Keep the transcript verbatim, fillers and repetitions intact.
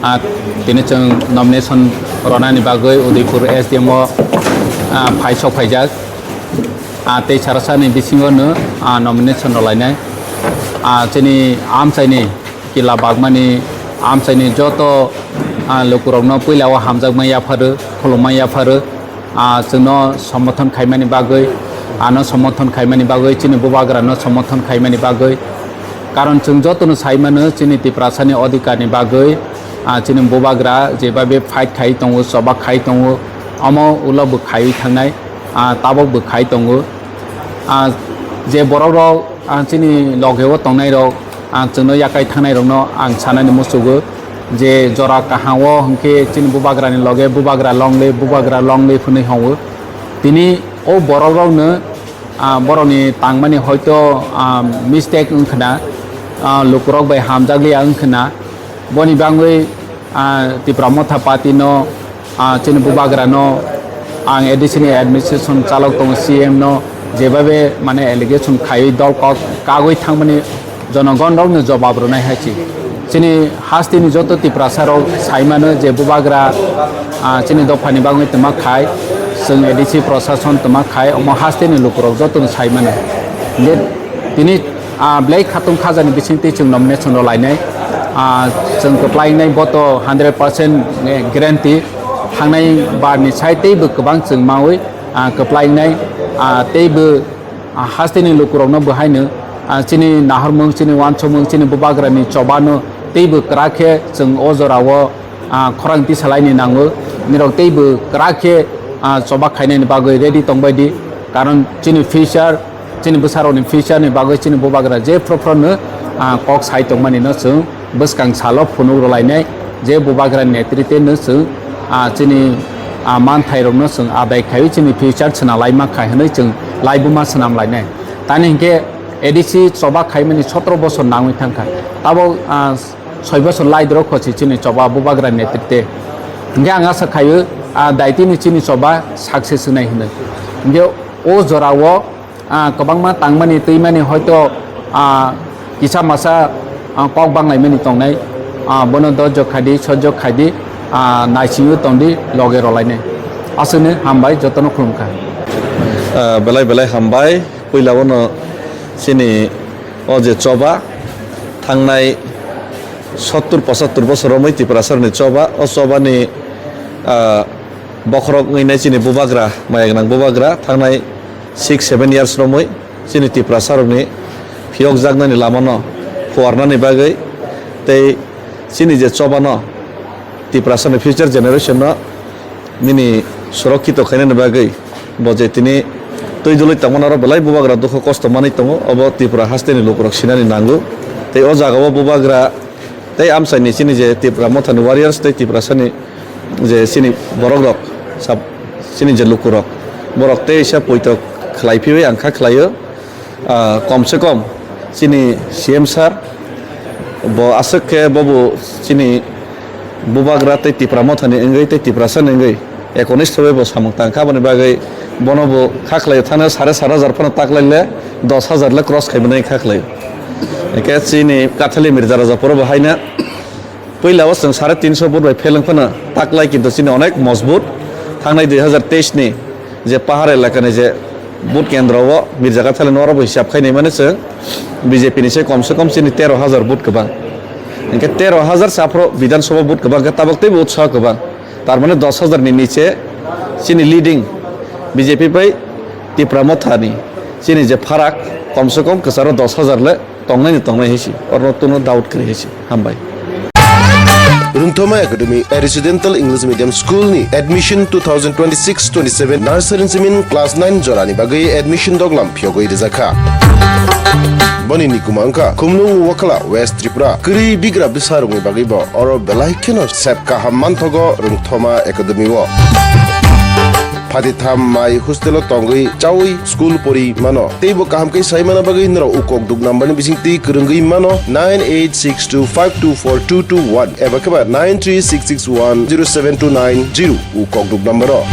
Ah, tini chwng nomination ronani bagwi Udaipur S D M o, ah, phai sok phaijak. Ah, tei sarasani bisingo no, ah, nomination rwlainai. Ah, chini amchaini kila bagmani amchaini joto, ah, lukurokno puila o hamjakma yapharo, khulumma yapharo. Ah, chwngno somothon khaimani bagwi, ano somothon khaimani bagwi, chini bubagrano somothon khaimani bagwi. Karon chwng jotono sai mano, chini Tiprasani odhikarni bagwi, ah, chini bubagra jebabe fight khai tongo, choba khai tongo, omo ulo bo khaiwi thangnai, ah, tabok bo khai tongo. Ah, je borokrok, ah, chini logeo tongnairok, ah, chwngno yakai thangnairokno ang sanani muchugo je jora kaham o hwnkhe chini bubagrani loge bubagra longle, bubagra longle hwnwi hwngo. Tini o borokrokno, ah, borokni tangmani hoito, ah, mistake wngkhwna, ah, lukurok bai hamjakliya wngkhwna. Boni bagwi, ah, Tipra Motha Party no, ah, chini bubagra no, ang A D C ni administration chalok tongo, C M no jebabe mane allegation khaiwi dol kok kagwi thangmani jonogon rok no jobab rwnai hai chi. Chini hasteni joto Tiprasa rok sai mano je bubagra, ah, chini dopha ni bagwi twma khai, chwng A D C prosason twma khai, omo hasteni lukurok joto no sai mano. Je tini Ah, belai khatung khajani bisingtwi chwng nomination rw lainai. Ah, chwng kwplai wngnai bo to hundred percent guarantee. Thangnai barni sai teibo kwbang chwng maui, ah, kwplai wngnai. Ah, teibo, ah, hasteni lukurokno bo haino, ah, chini nahormung, chini uansukmung, chini bubagrani chobano teibo kwrak khe chwng o jorao, ah, khorang tisalaini nango. Nirok teibo kwrak khe, ah, choba khainani bagwi ready tongbai di. Karon chini future, chini bwsarokni future ni bagwi chini bubagra je phuru phuru no, ah, kok sai tongmani no chwng bwskang salo phunuk rwlainai. Je bubagra netritwe no chwng, ah, chini, ah, manthairokno chwng adai khaiwi chini future swnam laima khai hwnwi chwng laibuma swnam lainai. Tani hinkhe A D C choba khaimani sotro bosor nangwi thangkha. Tabok, ah, soi bosor laidrok khosi chini choba bubagra netritwe. Hinkhe ang asa khaio, ah, daitini chini choba success wngnai hwnwi. Hinkhe o jorao, ah, kwbangma tangmani twimani hoito, ah, kisa masa, ah, kok banglaimani tongnai. Ah, bono dojjo khaidi, sojjo khaidi, ah, naisingwi tongdi, loge rwlainai. Aswkno hambai, jotono khulumkha. Ah, belai belai hambai. Puila bono chini o je choba thangnai sottur pochattur bosor romwi Tiprasarni choba, o chobani, ah, bokhorok wngwi nai chini bubagra, maya gwnang bubagra thangnai six seven years romwi chini Tiprasarokni phiyokjaknani lamano phuarnani bagwi tei chini je chobano Tiprasarni future generation no nini surokkito khainani bagwi bo je tini twi dului tongmani oro belai bubagra dukhu kosto manwi tongo, obo Tripura hasteni lukurok sinani nango. Tei o jagao bubagra tei amchaini chini je Tipra Mothani warriors tei Tiprasani je chini borokrok, sab-, chini je lukurok, borok teisa poito khlai phiwi ang kha khlaio. Ah, kom se kom chini C M sir bo aswk khe bobo chini bubagra tei Tipra Mothani wngwi tei Tiprasani wngwi ekonistho bai bo samung tang kha, aboni bagwi bono bo kha khlaio, thangna sare sat hajar phano taklaile dos hajar le cross khaimani kha khlaio. Hwnkhe chini Kathali Mirza Rajapuro bo haina Puila o chwng sare tinso vote bai pheleng phano taklai, kintu chini onek mojbut. Thangnai dui hazar teis ni je pahar elakani je vote kendro o Mirza Kathali no oro bo hisab khainai mani chwng B J P ni se kom se kom chini tero hazar vote kwbang. Hinkhe tero hazar se aphuru Bidhan Sabha vote kwbang khe tabok teibo utsaho kwbang. Tar mane dos hazar ni niche chini leading B J P bai Tipra Motha ni chini je pharak kom se kom kwcharo dos hazar le tongnai ni tongnai hai si, oro no tungno doubt kwrwi hai si. Hambai. Rungthoma Academy, a residential English medium school ni admission two thousand twenty-six twenty-seven nursery simin class nine jora ni bagwi admission doglam phiyogwi rijak kha. Boni ni kuma wngkha Khumlung Wakhala, West Tripura. Kwrwi bigra bwsa rokni bagwi bo oro belai kheno sep kaham manthogo Rungthoma Academy o. Phatitham mai hostel o tongwi chaui school pori mano. Teibo kaham khe sai mana bagwi norok ukok duk number ni bising twi kwrwngwi mano nine eight six two five two four two two one eba khe ba nine three six six one zero seven two nine zero ukok duk number o.